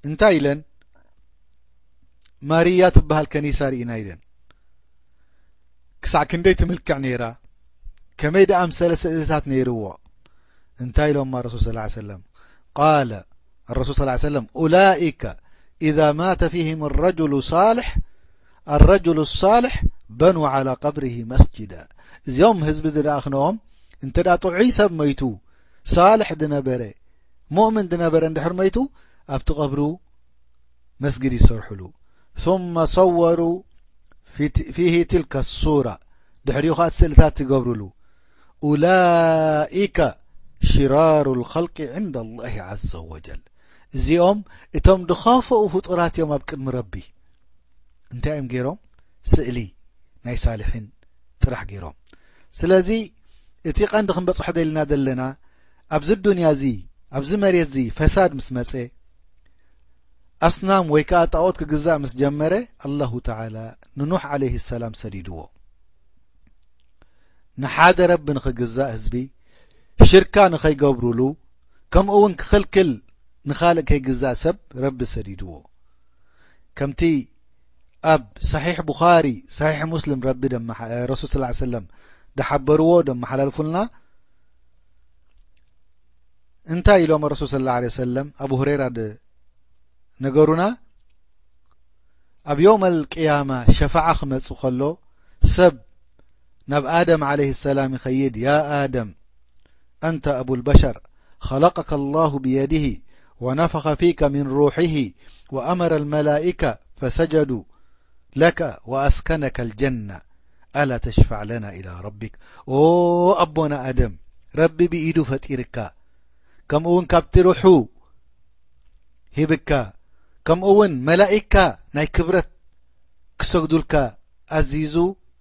እንታይ ኢለን? ማርያ ትበሃል ከኒሳ ርኢና ኢለን። ክሳዕ ክንደይ ትምልክዕ ነይራ? ከመይ ደኣ ምሰለ ስእልታት ነይርዎ? እንታይ ኢሎማ ረሱል ሰለላሁ ዐለይሂ ወሰለም? ቃለ ረሱል ሰለላሁ ዐለይሂ ወሰለም፣ ኡላኢከ ኢዛ ማተ ፊህም ረጁሉ ሳልሕ፣ ኣረጁሉ ሳልሕ በኑ ዓላ ቀብሪሂ መስጅዳ። እዚኦም ህዝቢ ዝለኣኽንኦም፣ እንተ ደኣ ጥዑይ ሰብ መይቱ፣ ሳልሕ ዝነበረ፣ ሙእምን ዝነበረ እንድሕር መይቱ፣ ኣብቲ ቀብሩ መስጊድ ይሰርሕሉ። ثم صوروا في- فيه تلك الصورة، ድሕሪኡ ኸኣ ስእልታት ይገብርሉ። أولئك شرار الخلق عند الله عز وجل، እዚኦም እቶም ዝኸፍኡ ፍጡራት እዮም ኣብ ቅድሚ ረቢ። እንታይ እዮም ገይሮም? ስእሊ ናይ ሳልሒን ጥራሕ ገይሮም። ስለዚ እቲ ቀንዲ ክንበጽሖ ደሊና ዘለና፣ ኣብዚ ዱንያ እዚ፣ ኣብዚ መሬት እዚ ፈሳድ ምስ መጸ፣ ኣስናም ወይ ከኣ ጣኦት ክግዛእ ምስ ጀመረ፣ ኣላሁ ተዓላ ንኑሕ ዓለይሂ ሰላም ሰዲድዎ። ንሓደ ረቢ ንኽግዛእ ህዝቢ፣ ሽርካ ንኸይገብሩሉ፣ ከምኡ እውን ክኽልክል፣ ንኻልእ ከይግዛእ ሰብ ረቢ ሰዲድዎ። ከምቲ ኣብ ሰሒሕ ቡኻሪ፣ ሰሒሕ ሙስሊም ረቢ ደመሓ-፣ ረሱል ሰለላሁ ዐለይሂ ወሰለም ደሓበርዎ፣ ደመሓላልፉልና። እንታይ ኢሎም ረሱል ሰለላሁ ዐለይሂ ወሰለም? ኣቡ ሁረይራ ድ-፣ ነገሩና። ኣብ የውመል ቅያማ ሸፋዓ ክመጽእ ከሎ፣ ሰብ ናብ ኣደም ዓለይሂ ሰላም ይኸይድ። ያ ኣደም፣ أنت أبو البشر، خلقك الله بيده ونفخ فيك من روحه وأمر الملائكة فسجدوا لك وأسكنك الجنة، ألا تشفع لنا إلى ربك؟ ኦ ኣቦና ኣደም፣ ረቢ ብኢዱ ፈጢርካ፣ ከምኡ እውን ካብቲ ሩሑ ሂብካ፣ ከምኡ እውን መላኢካ ናይ ክብረት ክሰግዱልካ ኣዚዙ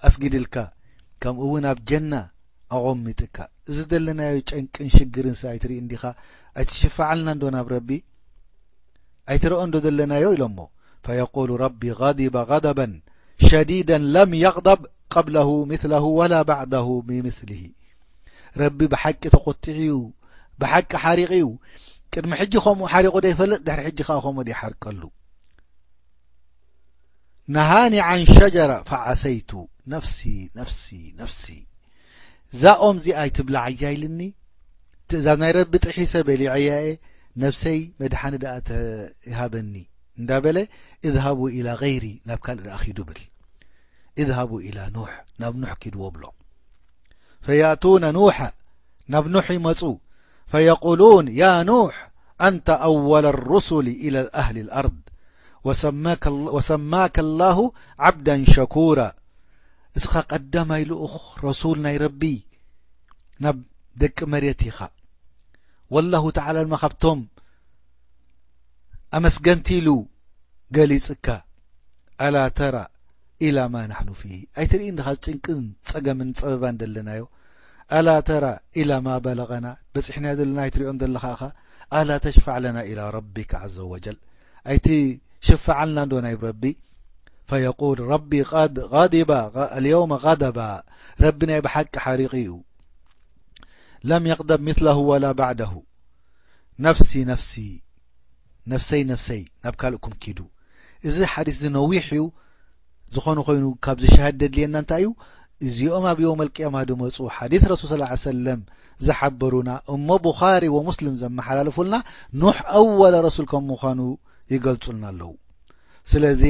ኣስጊድልካ፣ ከምኡ እውን ኣብ ጀና ኣቖሚጥካ። እዚ ዘለናዮ ጨንቅን ሽግርን ሰ ኣይትርኢ እንዲኻ? ኣይትሽፍዓልና እንዶ ናብ ረቢ? ኣይትረኦ እንዶ ዘለናዮ ኢሎሞ። فيقول ربي غضب غضبا شديدا لم يغضب قبله مثله ولا بعده بمثله። ረቢ ብሓቂ ተቖጢዑ እዩ፣ ብሓቂ ሓሪቑ እዩ። ቅድሚ ሕጂ ከምኡ ሓሪቑ ዘይፈልጥ፣ ድሕሪ ሕጂ ኸኣ ከምኡ ዘይሓርቀሉ። نهاني عن شجرة فعصيت نفسي نفسي نفسي። እዛ ኦም እዚኣ ኣይትብላዓያ ኢልኒ፣ ትእዛዝ ናይ ረቢ ጥሒሰ በሊዐያ እየ፣ ነብሰይ መድሓኒ ደኣ ተ-፣ ይሃበኒ እንዳበለ፣ اذهبوا إلى غيري፣ ናብ ካልእ ደኣ ኺዱ ብል። اذهبوا إلى نوح، ናብ ኑሕ ኪድዎ ብሎ። فيأتون نوحا، ናብ ኑሕ ይመጹ። فيقولون يا نوح أنت أول الرسل إلى أهل الأرض وسماك ال-، وسماك الله عبدا شكورا. እስኻ ቀዳማይ ልኡኽ ረሱል ናይ ረቢ ናብ ደቂ መሬት ኢኻ። ወላሁ ተዓላ ድማ ካብቶም ኣመስገንቲ ኢሉ ገሊጽካ። ألا ترى إلى ما نحن فيه؟ ኣይትርኢ እንዲኻ ጭንቅን ጸገምን ጸበባን ዘለናዮ? ألا ترى إلى ما بلغنا؟ በጺሕናዮ ዘለና ኣይትሪኦን ዘለኻ ኢኻ? ألا تشفع لنا إلى ربك عز وجل؟ ኣይትሽፍዓልና እንዶ ናይ ረቢ? فيقول ربي قد غضب غ-، اليوم غضبا، ረቢ ናይ ብሓቂ ሓሪቑ እዩ። لم يغضب مثله ولا بعده. نفسي نفسي، ነፍሰይ ነፍሰይ፣ ናብ ካልእኩም ኪዱ። እዚ ሓዲስ እዚ ነዊሕ እዩ። ዝኾነ ኮይኑ፣ ካብዚ ሸሃድ ደድልየና እንታይ እዩ? እዚኦም ኣብ የውመል ቅያማ ዝመጹ ሓዲስ ረሱል ሰለላሁ ዐለይሂ ወሰለም ዝሓበሩና፣ እሞ ቡኻሪ ወሙስሊም ዘመሓላልፉልና፣ ኑሕ ኣወለ ረሱል ከም ምዃኑ ይገልጹልና ኣለዉ። ስለዚ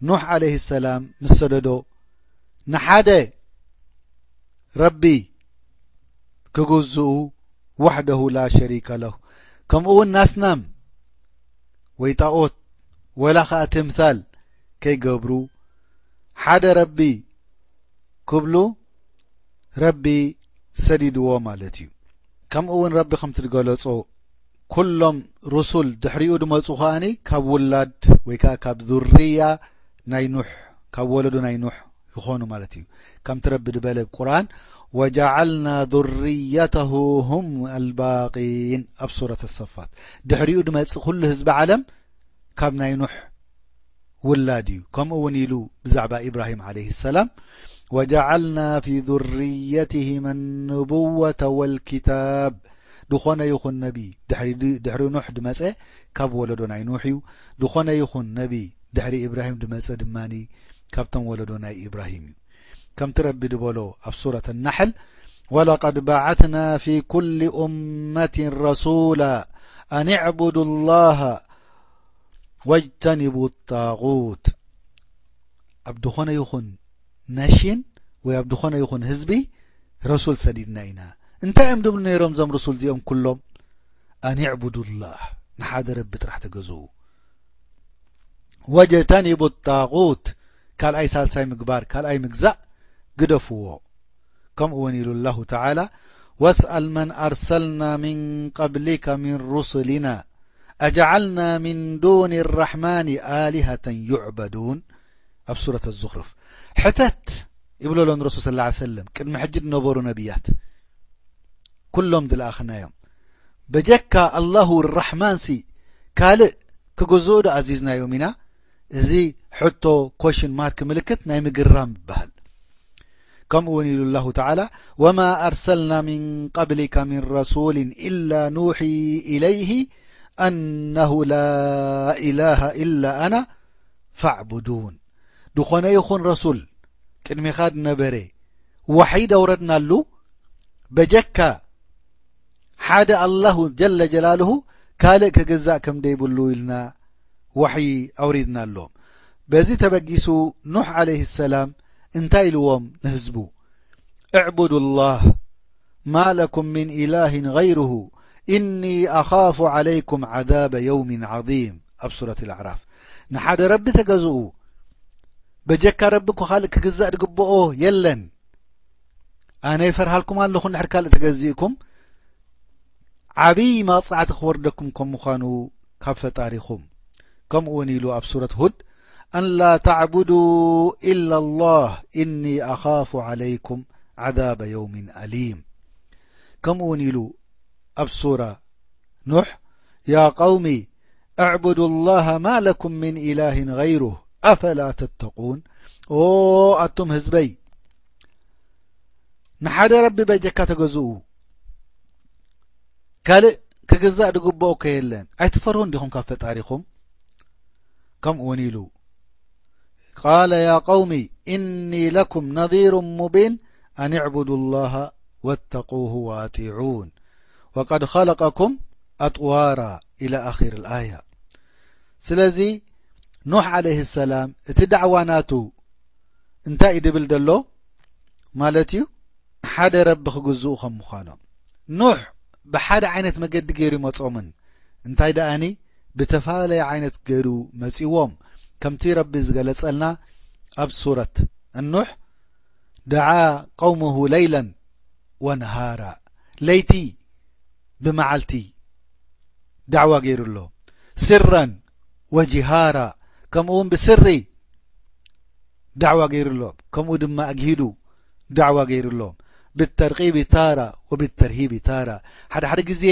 ኑሕ ዓለይሂ ሰላም ምስ ሰደዶ፣ ንሓደ ረቢ ክግዝኡ፣ وحده لا شريك له، ከምኡ እውን ናስናም ወይ ጣኦት ወላ ኸኣ ትምሳል ከይገብሩ፣ ሓደ ረቢ ክብሉ ረቢ ሰዲድዎ ማለት እዩ። ከምኡ እውን ረቢ ከምቲ ዝገለጾ፣ ኩሎም ሩሱል ድሕሪኡ ዝመጹ ኸኣኒ ካብ ውላድ ወይ ከኣ ካብ ዙርያ ናይ ኑሕ፣ ካብ ወለዶ ናይ ኑሕ ይኾኑ ማለት እዩ። ከምቲ ረቢ ዝበለ ኣብ ቁርኣን፣ وجعلنا ذريته هم الباقين፣ ኣብ ሱረት ኣሰፋት። ድሕሪኡ ዝመጽእ ኩሉ ህዝቢ ዓለም ካብ ናይ ኑሕ ውላድ እዩ። ከምኡ እውን ኢሉ ብዛዕባ ኢብራሂም ዓለይሂ ሰላም፣ وجعلنا في ذريتهما النبوة والكتاب፣ ዝኾነ ይኹን ነቢ ድሕሪ ድ-፣ ድሕሪ ኑሕ ድመጸ ካብ ወለዶ ናይ ኑሕ እዩ። ዝኾነ ይኹን ነቢ ድሕሪ ኢብራሂም ድመጸ ድማኒ ካብቶም ወለዶ ናይ ኢብራሂም እዩ። ከምቲ ረቢ ድበሎ ኣብ ሱረት ናሕል፣ "ወለቀድ በዓትና ፊ ኩሊ ኡመትን ረሱላ ኣን ዕቡዱ ላሃ ወጅተኒቡ ጣጉት።" ኣብ ዝኾነ ይኹን ነሽን ወይ ኣብ ዝኾነ ይኹን ህዝቢ ረሱል ሰዲድና ኢና። እንታይ እዮም ድብሉ ነይሮም እዞም ርሱል እዚኦም ኩሎም? ኣን ዕቡዱላህ፣ ንሓደ ረቢ ጥራሕ ተገዝኡ። ወጀተኒቡ ጣጉት፣ ካልኣይ ሳልሳይ ምግባር፣ ካልኣይ ምግዛእ ግደፍዎ። ከምኡ እውን ኢሉ ኣላሁ ተዓላ፣ "ወስኣል መን ኣርሰልና ሚን ቀብሊከ ሚን ሩሱሊና ኣጀዓልና ሚን ዱኒ ራሕማኒ ኣሊሀተን ዩዕበዱን?" ኣብ ሱረት ኣዙኽሩፍ ሕተት ይብለሎ ንረሱል ሰለላሁ ዐለይሂ ወሰለም፣ ቅድሚ ሕጂ ዝነበሩ ነቢያት ኩሎም ዝለኣኽናዮም፣ በጀካ ኣላሁ ራሕማንሲ ካልእ ክግዝኡ ዶ ኣዚዝናዮም ኢና? እዚ ሕቶ ኮሽን ማርክ ምልክት ናይ ምግራም ይበሃል። ከምኡ እውን ኢሉ ኣላሁ ተዓላ፣ "ወማ ኣርሰልና ሚን ቀብሊከ ሚን ረሱልን ኢላ ኑሒ ኢለይሂ ኣነሁ ላ ኢላሃ ኢላ ኣና ፋዕቡዱን።" ዝኾነ ይኹን ረሱል ቅድሚኻ ዝነበረ ዋሕይ ደውረድናሉ በጀካ ሓደ ኣላሁ ጀለ ጀላልሁ ካልእ ክግዛእ ከም ደይብሉ ኢልና ዋሕይ ኣውሪድናሎም። በዚ ተበጊሱ ኑሕ ዓለይሂ ሰላም እንታይ ኢልዎም ንህዝቡ? "እዕቡዱ ላህ ማ ለኩም ሚን ኢላሂን ገይሩሁ ኢኒ ኣኻፉ ዓለይኩም ዓዛበ የውሚን ዓዚም።" ኣብ ሱረት ኣልኣዕራፍ፣ "ንሓደ ረቢ ተገዝኡ፣ በጀካ ረቢ እኮ ካልእ ክግዛእ ዝግብኦ የለን። ኣነ ይፈርሃልኩም ኣለኹ፣ እንድሕር ካልእ ተገዚእኩም ዓብዪ መቕጻዕቲ ክወርደኩም ከም ምዃኑ ካብ ፈጣሪኹም።" ከምኡ እውን ኢሉ ኣብ ሱረት ሁድ፣ "ኣን ላ ተዕቡዱ ኢላ ላህ ኢኒ ኣኻፉ ዓለይኩም ዓዛበ የውሚን ኣሊም።" ከምኡ እውን ኢሉ ኣብ ሱራ ኑሕ፣ "ያ ቀውሚ ኣዕቡዱ ላሃ ማ ለኩም ሚን ኢላሂን ገይሩህ ኣፈላ ተተቁን?" ኦ ኣቱም ህዝበይ፣ ንሓደ ረቢ በጀካ ተገዝኡ፣ ካልእ ክግዛእ ዝግብኦ እኮ የለን። ኣይትፈርሁን ዲኹም ካብ ፈጣሪኹም? ከምኡ እውን ኢሉ፣ "ቃለ ያ ቀውሚ ኢኒ ለኩም ነዚሩ ሙቢን ኣን ዕቡዱ ላሃ ወተቁሁ ወኣጢዑን ወቀድ ኸለቀኩም ኣጥዋራ" ኢላ ኣኺር ኣያ። ስለዚ ኑሕ ዓለይሂ ሰላም እቲ ዳዕዋ ናቱ እንታይ እዩ ድብል ደሎ ማለት እዩ? ሓደ ረቢ ክግዝኡ ከም ምዃኖም። ኑሕ ብሓደ ዓይነት መገዲ ገይሩ ይመጾምን፣ እንታይ ደኣኒ ብተፈላለየ ዓይነት ገይሩ መጺዎም። ከምቲ ረቢ ዝገለጸልና ኣብ ሱረት ኑሕ፣ "ደዓ ቀውመሁ ለይለን ወነሃራ"፣ ለይቲ ብመዓልቲ ዳዕዋ ገይሩ ኣሎ። "ስረን ወጅሃራ"፣ ከምኡ እውን ብስሪ ዳዕዋ ገይሩ ኣሎ። ከምኡ ድማ ኣግሂዱ ዳዕዋ ገይሩ ኣሎ። "ብተርቂቢ ታራ ወብተርሂቢ ታራ"፣ ሓደ ሓደ ግዜ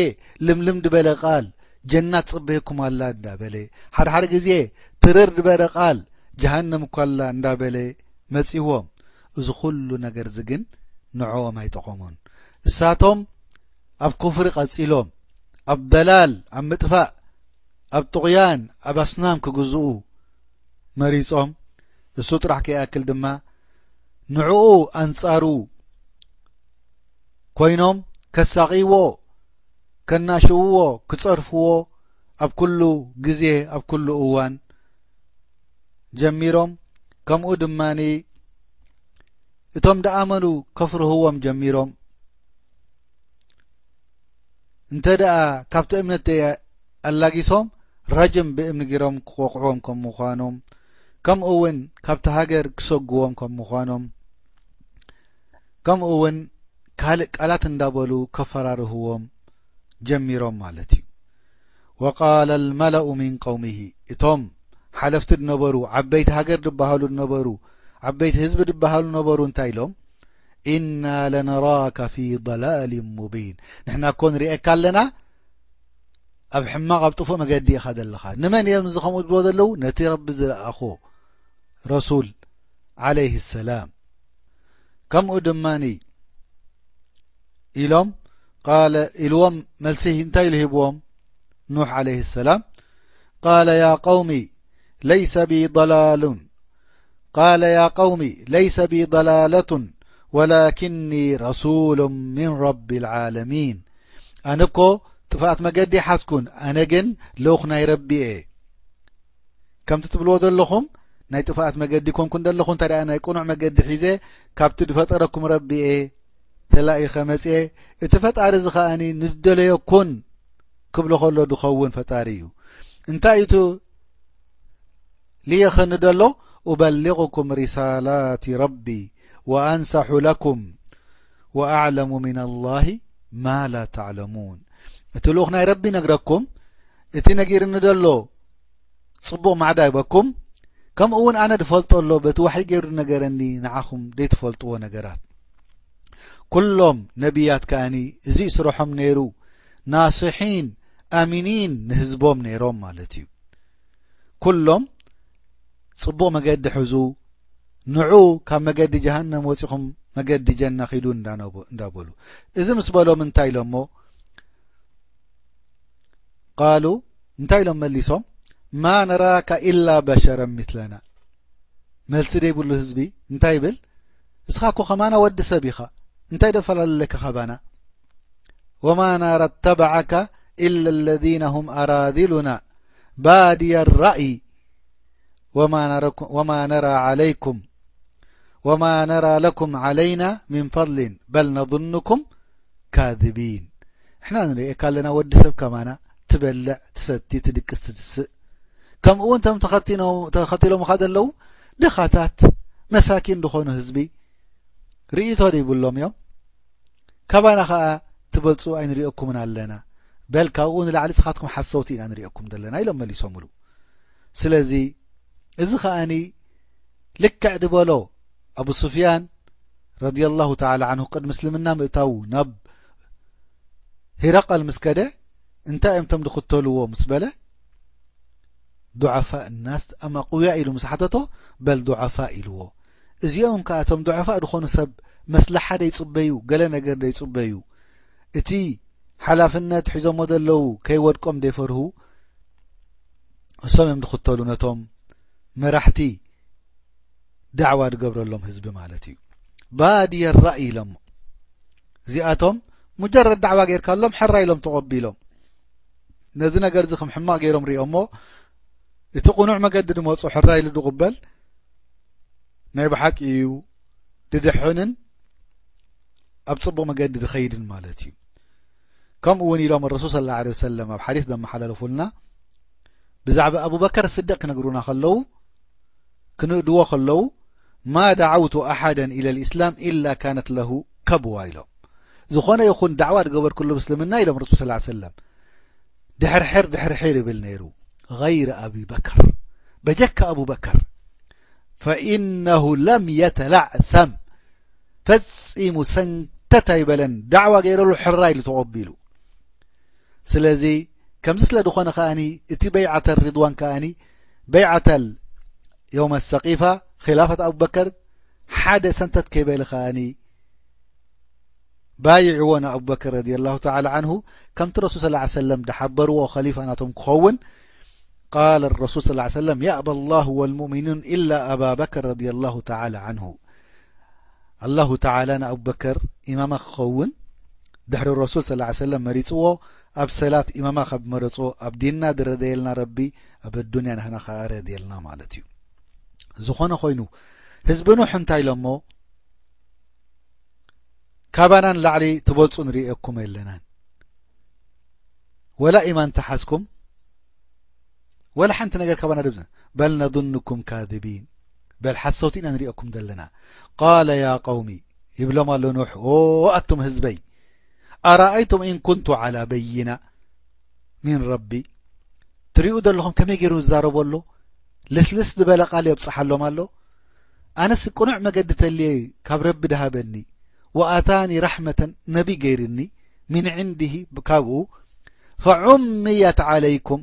ልምልም ዝበለ ቃል፣ "ጀናት ጽበየኩም ኣላ" እንዳበለ፣ ሓደ ሓደ ግዜ ትርር ዝበለ ቃል፣ "ጀሃነም እኳ ኣላ" እንዳበለ መጺዎም። እዚ ኩሉ ነገር እዚ ግን ንዕኦም ኣይጠቐሙን። እሳቶም ኣብ ኩፍሪ ቀጺሎም፣ ኣብ ደላል፣ ኣብ ምጥፋእ፣ ኣብ ጥቑያን፣ ኣብ ኣስናም ክግዝኡ መሪጾም። እሱ ጥራሕ ከይኣክል ድማ ንዕኡ ኣንጻሩ ኮይኖም ከሳቕይዎ፣ ከናሽውዎ፣ ክጸርፍዎ ኣብ ኩሉ ግዜ፣ ኣብ ኩሉ እዋን ጀሚሮም። ከምኡ ድማኒ እቶም ደኣመኑ ከፍርህዎም ጀሚሮም። እንተ ደኣ ካብቲ እምነት ኣላጊሶም ረጅም ብእምኒ ገይሮም ክወቕዕዎም ከም ምዃኖም፣ ከምኡ እውን ካብቲ ሃገር ክሰጉዎም ከም ምዃኖም፣ ከምኡ እውን ካልእ ቃላት እንዳበሉ ከፈራርህዎም ጀሚሮም ማለት እዩ። ወቃለ ልመለኡ ሚን ቀውሚሂ፣ እቶም ሓለፍቲ ዝነበሩ፣ ዓበይቲ ሃገር ዝበሃሉ ዝነበሩ፣ ዓበይቲ ህዝቢ ዝበሃሉ ነበሩ፣ እንታይ ኢሎም? ኢና ለነራከ ፊ ضላል ሙቢን፣ ንሕና እኮ ንርእየካ ኣለና ኣብ ሕማቕ ኣብ ጥፉእ መገዲ ኢኻ ዘለኻ። ንመን እዮም እዚ ከምኡ ዝብሎ ዘለዉ? ነቲ ረቢ ዝለኣኾ ረሱል ዓለይሂ ሰላም። ከምኡ ድማኒ ኢሎም ቃለ ኢልዎም፣ መልሲ እንታይ ኢሉ ሂብዎም? ኑሕ ዓለይሂ ሰላም፣ ቃለ ያ ቀውሚ ለይሰ ቢ ضላሉን፣ ቃለ ያ ቀውሚ ለይሰ ቢ ضላለቱን ወላኪኒ ረሱሉ ምን ረቢ ልዓለሚን። ኣነ እኮ ጥፍኣት መገዲ ይሓዝኩን፣ ኣነ ግን ልኡኽ ናይ ረቢ እየ። ከምቲ ትብልዎ ዘለኹም ናይ ጥፍኣት መገዲ ኮንኩን ዘለኹ፣ እንተ ደኣ ናይ ቅኑዕ መገዲ ሒዘ ካብቲ ዝፈጠረኩም ረቢ እየ ተላኢኸ መጽኤ፣ እቲ ፈጣሪ እዚ ኸኣኒ ንደለዮ ኩን ክብሎ ከሎ ድኸውን ፈጣሪ እዩ። እንታይ እዩ እቲ ልየኸኒ ደሎ? ኡበሊغኩም ሪሳላት ረቢ ወኣንሰሑ ለኩም ወኣዕለሙ ሚን ኣላሂ ማ ላ ተዕለሙን። እቲ ልኡኽ ናይ ረቢ ነግረኩም፣ እቲ ነጊርኒ ደሎ ጽቡቕ ማዕዳ ይበኩም፣ ከምኡ እውን ኣነ ድፈልጦ ኣሎ በቲ ዋሕይ ገይሩ ነገረኒ ንዓኹም ደይትፈልጥዎ ነገራት። ኩሎም ነቢያት ከኣኒ እዚ ስርሖም ነይሩ፣ ናስሒን ኣሚኒን ንህዝቦም ነይሮም ማለት እዩ። ኩሎም ጽቡቕ መገዲ ሕዙ፣ ንዑ ካብ መገዲ ጀሃነም ወጺኹም መገዲ ጀና ኺዱ እንዳነቡ-፣ እንዳበሉ። እዚ ምስ በሎም እንታይ ኢሎሞ? ቃሉ እንታይ ኢሎም መሊሶም? ማ ነራካ ኢላ በሸረን ሚስለና። መልሲ ደይብሉ ህዝቢ እንታይ ይብል? እስኻ እኮ ከማና ወዲ ሰብ ኢኻ፣ እንታይ ዶ ፈላለካ ካባና? ወማ ናራ ተበዓካ ኢላ ለዚነ ሁም ኣራዚሉና ባድየ ራእይ ወማ ነረኩ-፣ ወማ ነራ ዓለይኩም ወማ ነራ ለኩም ዓለይና ሚን ፈድሊን በል ነظንኩም ካዚቢን። ንሕና ንርእየካ ኣለና ወዲ ሰብ ከማና ትበልዕ፣ ትሰቲ፣ ትድቅስ፣ ትድስእ። ከምኡ እውን እቶም ተኸቲኖ-፣ ተኸቲሎምኻ ዘለዉ ድኻታት፣ መሳኪን ዝኾኑ ህዝቢ ርእይቶ ዘይብሎም እዮም። ካባና ኸኣ ትበልጹ ኣይንርእየኩምን ኣለና። በል ካብኡ ንላዕሊ ንስኻትኩም ሓሰውቲ ኢና ንርእየኩም ዘለና ኢሎም መሊሶምሉ። ስለዚ እዚ ኸኣኒ ልክዕ ዝበሎ ኣቡ ሱፍያን ረዲየላሁ ተዓላ ዓንሁ ቅድሚ እስልምና ምእታዉ ናብ ሂረቀል ምስ ከደ እንታይ እዮም እቶም ዝኽተልዎ ምስ በለ፣ ዱዓፋእ ናስ ኣም ኣቕውያ ኢሉ ምስ ሓተቶ፣ በል ዱዓፋእ ኢልዎ። እዚኦም ከኣ እቶም ዱዓፋእ ዝኾኑ ሰብ መስለሓ ደይጽበዩ፣ ገለ ነገር ደይጽበዩ፣ እቲ ሓላፍነት ሒዞሞ ዘለዉ ከይወድቆም ደይፈርሁ፣ እሶም እዮም ዝኽተሉ ነቶም መራሕቲ ዳዕዋ ዝገብረሎም ህዝቢ ማለት እዩ። ባድየ ራእይ ኢሎሞ። እዚኣቶም ሙጀረድ ዳዕዋ ጌርካሎም ሕራ ኢሎም ተቐቢሎም። ነዚ ነገር እዚ ከም ሕማቕ ገይሮም ሪኦሞ፣ እቲ ቅኑዕ መገዲ ድመጾ ሕራ ኢሉ ድቕበል ናይ ብሓቂ እዩ ድድሕንን ኣብ ጽቡቕ መገዲ ድኸይድን ማለት እዩ። ከምኡ እውን ኢሎም ረሱል ሰለላሁ ዐለይሂ ወሰለም ኣብ ሓዲስ ዘመሓላለፉልና ብዛዕባ ኣቡበከር ስዲቅ ክነግሩና ከለዉ፣ ክንእድዎ ከለዉ፣ ማ ደዓውቱ ኣሓደን ኢለ ልእስላም ኢላ ካነት ለሁ ከብዋ ኢሎም። ዝኾነ ይኹን ዳዕዋ ዝገበርኩሉ ምስልምና ኢሎም ረሱል ሰለላሁ ዐለይሂ ወሰለም ድሕርሕር ድሕርሕር ይብል ነይሩ። ገይረ ኣቢ በከር፣ በጀካ ኣቡበከር፣ ፈኢነሁ ለም የተላዕሰም፣ ፈጺሙ ሰንተት ኣይበለን። ዳዕዋ ገይረሉ ሕራ ኢሉ ተቐቢሉ። ስለዚ ከምዚ ስለ ዝኾነ ከኣኒ እቲ በይዓተ ሪድዋን ከኣኒ በይዓተል የውመ ሰቂፋ ኺላፈት ኣቡበከር ሓደ ሰንተት ከይበለ ከኣኒ ባይዕዎ ንኣቡበከር ረዲየላሁ ተዓላ ዓንሁ፣ ከምቲ ረሱል ሰለላሁ ዐለይሂ ወሰለም ድሓበርዎ ኸሊፋ ናቶም ክኸውን። ቃለ ረሱል ሰለላሁ ዐለይሂ ወሰለም፣ የእባ ላሁ ወልሙእሚኑን ኢላ ኣባ በከር ረዲየላሁ ተዓላ ዓንሁ። ኣላሁ ተዓላ ንኣቡበከር ኢማማ ክኸውን ድሕሪ ረሱል ሰለላሁ ዐለይሂ ወሰለም መሪጽዎ፣ ኣብ ሰላት ኢማማ ካብ መረጾ ኣብ ዲንና ድረደየልና ረቢ ኣብ ኣዱንያ ናህና ከኣ ረድየልና ማለት እዩ። ዝኾነ ኮይኑ ህዝቢ ኑሕ እንታይ ኢሎሞ? ካባና ንላዕሊ ትበልጹ ንርእየኩም የለናን። ወላ ኢማን ተሓዝኩም፣ ወላ ሓንቲ ነገር ካባና ድብዘ-፣ በል ነظንኩም ካዚቢን፣ በል ሓሰውቲ ኢና ንርእየኩም ዘለና። ቃለ ያ ቀውሚ፣ ይብሎም ኣሎ ኑሕ፣ ኦ ኣቱም ህዝበይ፣ ኣረኣይቱም ኢን ኩንቱ ዓላ በይና ሚን ረቢ፣ ትሪኡ ዘለኹም ከመይ ገይሩ ዝዛረቦ ኣሎ? ልስልስ ዝበለ ቃል የብጽሓሎም ኣሎ። ኣነስ ቅኑዕ መገዲ ተልየ ካብ ረቢ ድሃበኒ፣ ወኣታኒ ራሕመተን ነቢ ገይርኒ፣ ሚን ዕንድሂ ካብኡ፣ ፈዑምየት ዓለይኩም፣